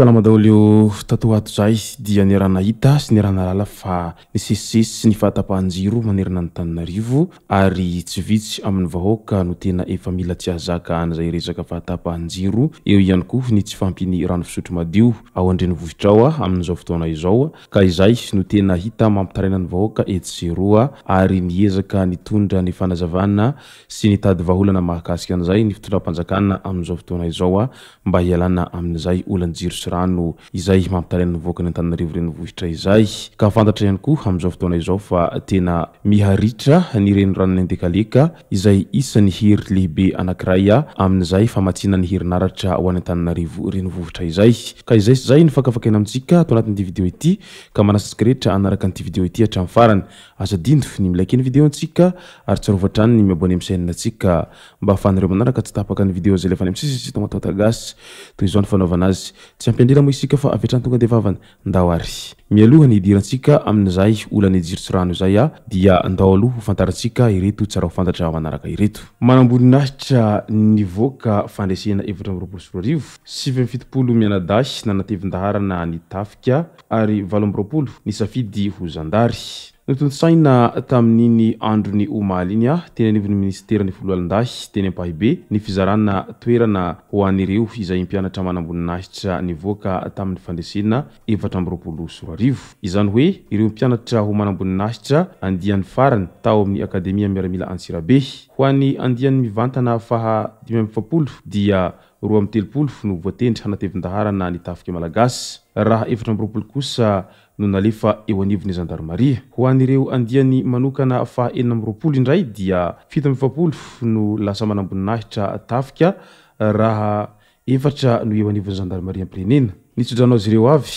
Salama daholo io tato ho ato zay dia niaraha-nahita sy niaraha-nahalala fa nisesisesy ny fahatapahan-jiro manerana an'Antananarivo ary tsy vitsy amin'ny vahoaka no tena efa mila tsy hahazaka an'izay resaka fahatapahan-jiro, eo ihany koa ny tsy fahampian'ny rano fisotro madio ao an-drenivohitra ao amin'izao fotoana izao ka izay no tena hita mampitaraina ny vahoaka etsy sy eroa ary niezaka nitondra ny fanazavana sy nitady vahaolana mahakasika an'izay ny fitondram-panjakana amin'izao fotoana izao mba hialana amin'izay olan'ny jiro sy rano izay mampitaraina ny vahoakan' Antananarivo renivohitra izay. Ka fantatra ihany koa amin'izao fotoana izao fa tena miha ritra ny reniranon'i Andekaleka izay isan'ny hery lehibe anankiray amin'izay famatsiana ny herinaratra ho any Antananarivo renivohitra izay. Ka izay sy izay no fakafakaina amintsika ato anatin'ity video ity ka manasa antsika rehetra hanaraka an'ity video ity hatramin'ny farany. Aza adino ny mi-like ny video antsika ary tsarovy hatrany ny mi-abonner amin'ny chaîne antsika mba ahafahanareo manaraka tsy tapaka ny video izay alefa any amin'ny sisy site Matata Gasy. Toy izao ny fanaovana azy. Tsy ampiandrina moa isika fa avy hatrany tonga dia vavany. Ndao ary. Mialoha ny hidirantsika amin'izay olan'ny jiro sy rano izay dia ndao aloha ho fantarintsika ireto tsara ho fantatra manaraka ireto. Manamboninahitra nivoaka fandresena 2024, 79 mianadahy nanatevin-daharana ny tafika ary 28 nisafidy ho zandary. Notontosaina tamin'iny andron'ny omaly iny teny anivon'ny minisiteran'ny Foloalindahy teny Ampahibe ny fizarana toerana ho an'ireo izay mpianatra manamboninahitra nivoaka tamin'ny fandresena 2024. Izany hoe ireo mpianatra ho manamboninahitra andiany farany tao amin'ny Akademia Miaramila Antsirabe. Ho an'ny andiany mivantana faha 45 dia 32 no voatendry hanatevin-daharana ny Tafika Malagasy raha 24 kosa no nalefa eo anivon'ny zandarimaria. Ho an'ireo andiany manokana faha 26 indray dia 47 no lasa manamboninahitra tafika raha efatra no eo anivon'ny zandarimariam-pirenena. Nitso-drano azy ireo avy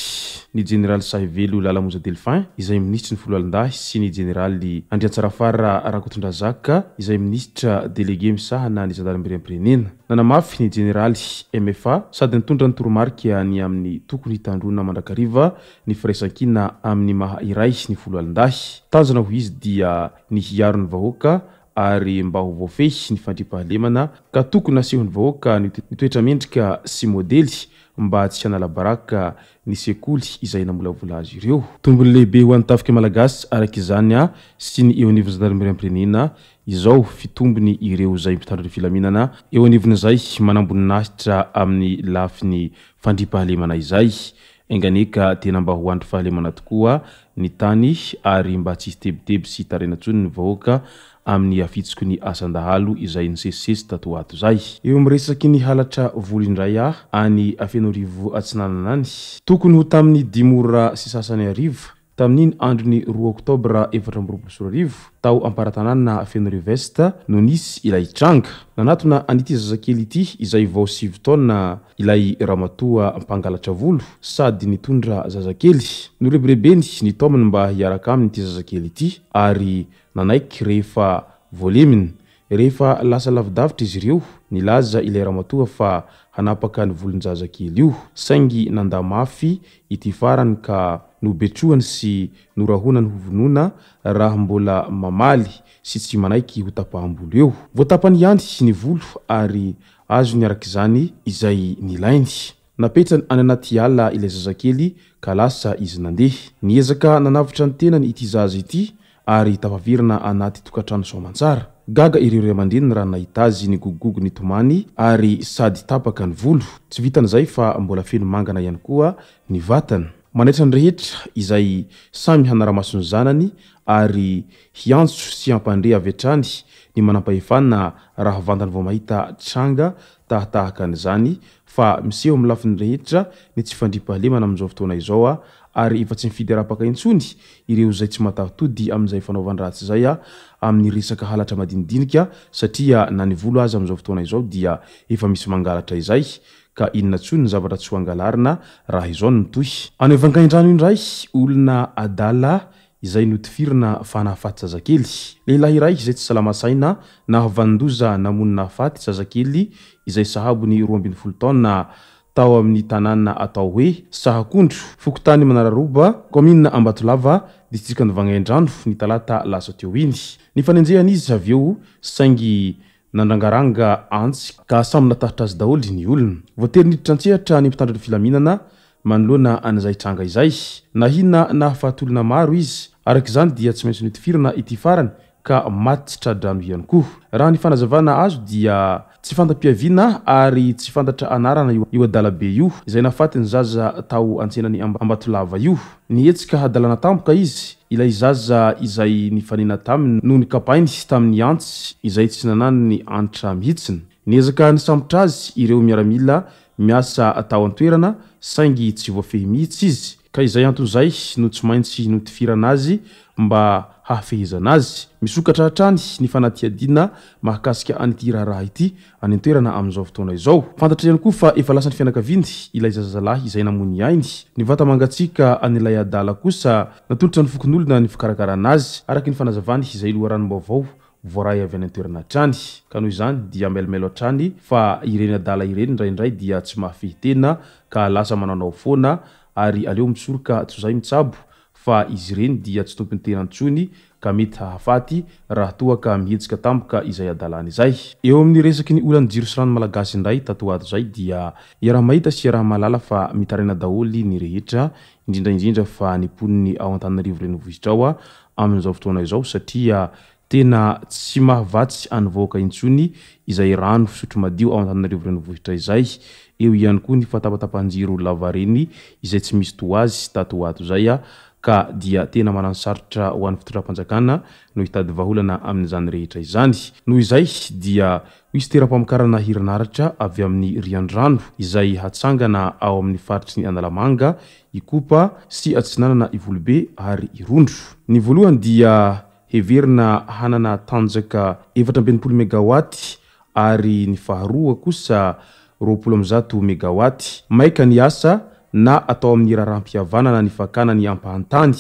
ny jeneraly Sahivelo Lala Monja Delphin izay minisitry ny foloalindahy sy ny jeneraly Andriantsarafara Rakotondrazaka izay minisitra delege misahana ny zandarimariam-pirenena. Nanamafy ny jeneraly MFA sady nitondra ny toromarika ny amin'ny tokony hitandroana mandrakariva ny firaisankina amin'ny maha iray ny foloalindahy. Tanjona hoy izy dia ny hiaro ny vahoaka ary mba ho voafehy ny fandriampahalemana ka tokony nasehon'ny vahoaka ny toetra mendrika sy modely mba tsy hanala baraka ny sekoly izay namolavola azy ireo. Tombony lehibe ho an'ny tafika malagasy araka izany sy ny eo anivon'ny zandarimariam-pirenena Izao fitombony ireo izay mpitandro ny filaminana eo anivon'izay manamboninahitra amin'ny lafiny fandriampahalemana izay. Enga anie ka tena mba ho andry fahalemana tokoa ny tany ary mba tsy hisy tebiteby sy hitaraina intsony ny vahoaka amin'ny hafitsiky ny asan-dahalo izay nisesisesy tato ho ato izay. Eo amin'ny resaky ny halatra volo indray aho any Fenoarivo Atsinanana any. Tokony ho tamin'ny dimy ora sy sasany hariva Tamin'iny andron'ny roa oktobra 2024, tao Amparatanàna Fenoarivo Est no nisy ilay tranga. Nanatona an'ity zazakely ity izay vao sivy taona ilay ramatoa mpangalatra volo sady nitondra zazakely. Norebirebeny ny taominy mba hiaraka aminy ity zazakely ity ary nanaiky rehefa voaleminy. Rehefa lasa lavidavitra izy ireo, nilaza ilay ramatoa fa hanapaka ny volon-jazakely io, saingy nandà mafy ity farany ka nobetrohany sy norahonany hovonoina raha mbola mamaly sy tsy manaiky ho tapaham-bolo eo. Voatapany ihany ny volo ary azony araka izany izay nilainy. Napetrany any anaty ala ilay zazakely ka lasa izy nandeha. Niezaka nanavotra ny tenany ity zaza ity ary tafaverina anaty tokantrano soamantsara. Gaga ireo ray aman-dreniny raha nahita azy nigogogogo nitomany ary sady tapaka ny volo. Tsy vitan'izay fa mbola feno mangana ihany koa ny vatana. Manaitra ny rehetra izay samy hanara-maso ny zanany ary hiantso sy hampandre avy hatrany ny manampahefana raha vantany vao mahita tranga tahatahaka an'izany fa miseho amin'ny lafiny rehetra ny tsy fandriampahalemana amin'izao fotoana izao ary efa tsy mifidy arapaka intsony ireo izay tsy mataho-tody amin'izay fanaovan-dratsy izay amin'ny resaka halatra madinidinika satria na ny volo aza amin'izao fotoana izao dia efa misy mangalatra izay. ka inona intsony ny zavatra tsy ho angalarina raha izao no mitohy. Any Vangaindrano indray, olona adala izay notifirina fa nahafaty zazakely. Lehilahy iray izay tsy salama saina nahavanon-doza namono nahafaty zazakely izay sahabo ny 12 taona tao amin'ny tanàna atao hoe Sahakondro, fokontany Manararoba, kaominina Ambatolava, distrikan'i Vangaindrano, ny talata lasa teo iny. Nifanenjehana izy avy eo saingy nandrangaranga antsy ka samy natahotra azy daholo ny olona. Voatery niditra an-tsehatra ny mpitandro ny filaminana manoloana an'izay tranga izay. Nahina nahafaty olona maro izy. Araka izany dia tsy maintsy notifirina ity farany ka maty tsy tra-drano ihany koa. Raha ny fanazavana azo dia tsy fanta-piaviana ary tsy fantatra anarana io adala be io izay nahafaty ny zaza tao an-tsenan'i Ambatolava io. Nihetsika hadalana tampoka izy, ilay zaza izay nifanena taminy no nikapainy tamin'ny antsy izay tsy nananany antra mihitsiny. Niezaka nisambotra azy ireo miaramila miasa tao an-toerana saingy tsy voafehy mihitsy izy ka izay antony izay no tsy maintsy notifirana azy mba hahafehezana azy. Misokatra hatrany ny fanadihadiana mahakasika an'ity raharaha ity any an-toerana amin'izao fotoana izao. Fantatra ihany koa fa efa lasan'ny fianakaviany ilay zazalahy izay namoy ny ainy. Ny vata-mangatsiaka an'ilay adala kosa natolotra ny fokonolona ny fikarakarana azy, araka ny fanazavany izay loharanom-baovao voaray avy any an-toerana hatrany. Ka noho izany dia mailomailo hatrany fa ireny adala ireny indraindray dia tsy mahafehy tena ka lasa manaonao foana ary aleo misoroka toy izay mitsabo fa izy ireny dia tsy tompon'ny tena intsony ka mety hahafaty raha toa ka mihetsika tampoka izay hadalana izay. Eo amin'ny resaky ny olan'ny jiro sy rano malagasy indray tato ho ato izay dia iaraha-mahita sy iaraha-mahalala fa mitaraina daholo ny rehetra, indrindra indrindra fa ny mponiny ao Antananarivo renivohitra ao amin'izao fotoana izao satria tena tsy mahavatsy an'ny vahoaka intsony izay rano fisotro madio ao Antananarivo renivohitra izay. Eo ihany koa ny fahatapatapan-jiro lavareny izay tsy misy toa azy tato ho ato izay ka dia tena mananosarotra ho an'ny fitondram-panjakana no hitady vahaolana amin'izany rehetra izany. Noho izay dia ho hisy toeram-pamokarana herinaratra avy amin'ny riandrano izay hatsangana ao amin'ny faritry ny Analamanga, Ikopa sy Atsinanana Ivolobe ary Irondro. Ny voalohany dia heverina hanana tanjaka 64 megawatt ary ny faharoa kosa 120 megawatt. Maika ny asa na atao amin'ny raharaham-pihavanana ny fakana ny ampahan-tany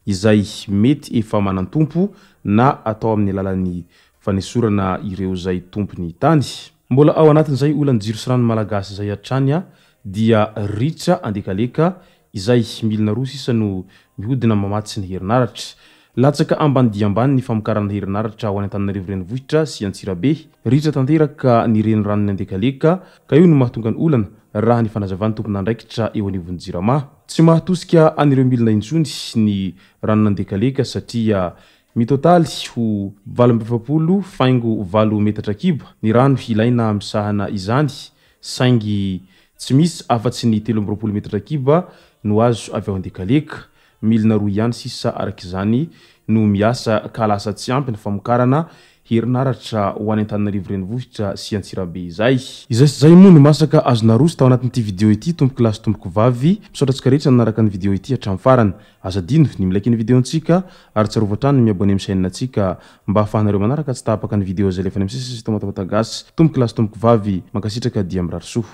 izay mety efa manan-tompo na atao amin'ny alalan'ny fanesorana ireo izay tompon'ny tany. Mbola ao anatin'izay olan'ny jiro sy rano malagasy izay hatrany dia ritra andekaleka izay milina roa sisa no mihodina mamatsy ny herinaratra. Latsaka ambany dia ambany ny famokarana herinaratra ho any Antananarivo Renivohitra sy Antsirabe. Ritra tanteraka ny reniranon'i Andekaleka ka io no mahatonga ny olana raha ny fanazavan'ny tompon'andraikitra eo anivon'ny Jirama. Tsy mahatosika an'ireo milina intsony ny ranon'Andekaleka satria mitotaly ho 48 faingo 8 metatra kiba ny rano ilaina misahana izany saingy tsy misy afa-tsy ny 23 metatra kiba no azo avy ao Andekaleka. Milina roa ihany sisa araka izany no miasa ka lasa tsy ampy ny famokarana herinaratra ho any Antananarivo Renivohitra sy Antsirabe izay. Izay sy izay moa no masaka azo naroso tao anatin'ity video ity tompoko lahy sy tompoko vavy. Misaotra antsika rehetra nanaraka ny video ity hatramin'ny farany. Aza adino ny mi-like ny video-ntsika ary tsarovy hatrany ny mi-abonner amin'ny chaîne-ntsika mba ahafahanareo manaraka tsy tapaka ny video izay alefa any amin'ny sisisy Tomatamatasy. Tompoko lahy sy tompoko vavy, mankasitraka dia mirary soa.